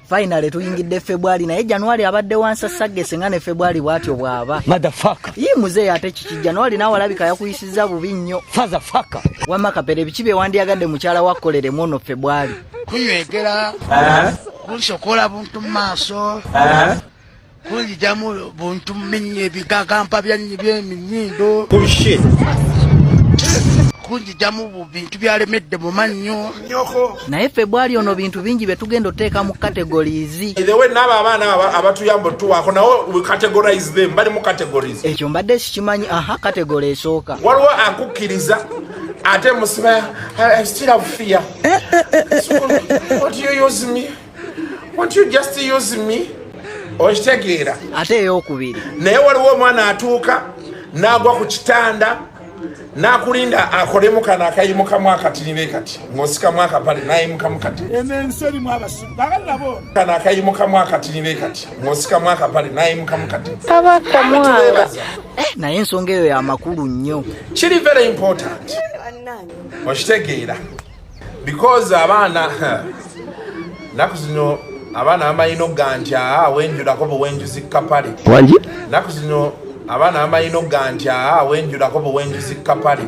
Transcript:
Finally tuyingidde February, naye January abadde wansasagge, senga ne February bw'atyo bw'aba. Motherfucker. Ye muzeeyi, ate kiki? January naawe alabika yakuyisizza bubi nnyo. Fatherfucker. Wamma Kapere, biki bye wandyagadde mukyala wakkoleremu ono February? Kunywegera, kunsokola buntu mu maaso, kunzijamu buntu muminyo, ebigagampa byeminyindo, kunzijamu bintu byalemedde mu mannyo. Naye February ono bintu bingi bye tugenda oteeka mu categories. The way n'abo abaana abatuyamba otuwaako nawo, we categorize them, bali mu categories. Ekyo mbadde sikimanyi. Aha, category esooka. Waliwo akukkiriza ate musiba, I still have fear. So, won't you use me? Won't you just use me? Okitegeera? Ate eyokubiri? Naye waliwo omwana atuuka n'agwa ku kitanda n'akulinda akolemu kano akayimukamu akatini kati ng'osikamu akapale n'ayimukamu kati. Eno ensi erimu abasiru kakati nabo. Kano akayimukamu akatini kati ng'osikamu akapale n'ayimukamu kati. Kabaka mwanga. Tubeebaza. Eh, naye ensonga eyo yamakulu nnyo. Kiri very important, okitegeera? Because abaana naku zino, abaana bamalina okuga nti aa wenjulako buwenjuzi kapale. Wangi. Naku zino abaana bamalina okuga nti aa wenjulako buwenjuzi kapale.